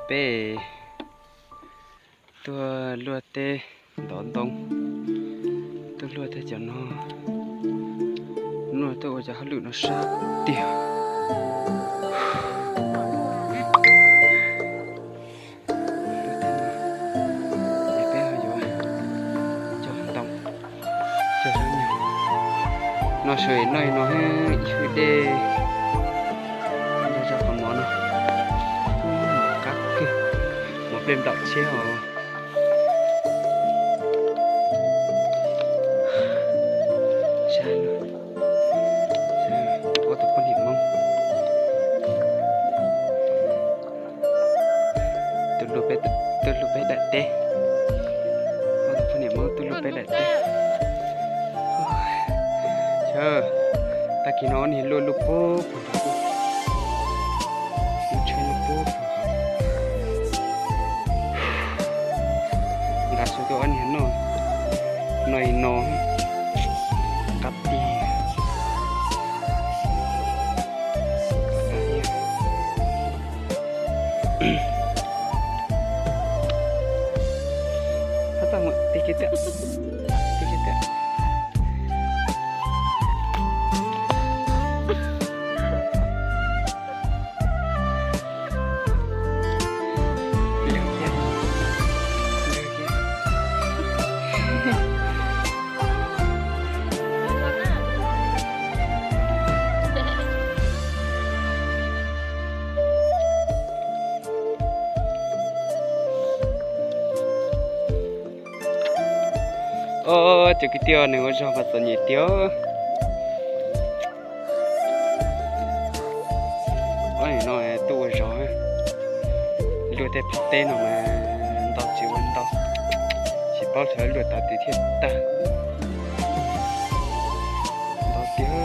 Peb tuaj luaj teb ntov ntoo, tuaj luaj teb cov no, hnub no tuaj ua cov hauj lwm no sab tiag. Peb yuav cog ntoo, cog zaub nyuj no, sawv no no ib hwj dej, cog qhov mov no, qab kawg, mov nplej nplaum tshiab os. Saib no, ua tus poj niam Hmoob tuaj luaj peb daim teb, ua tus poj niam Hmoob tuaj luaj peb daim teb. Tag kis no niag luaj luaj puag puag, lub tsheb luaj puag puag, nqa xu tuaj ob niag noj no no, qab tiag. Hab tau mus tig kiag tiag, tig kiag tiag. Os, cov kwv tij, nws ua zog mas txom nyem tiag. Ob niag no tuaj ua zog, Tej phab teb no mas ntau tsis ua ntau, tsis paub lawv luaj tau tiag thiaj tag. Ntau tiag.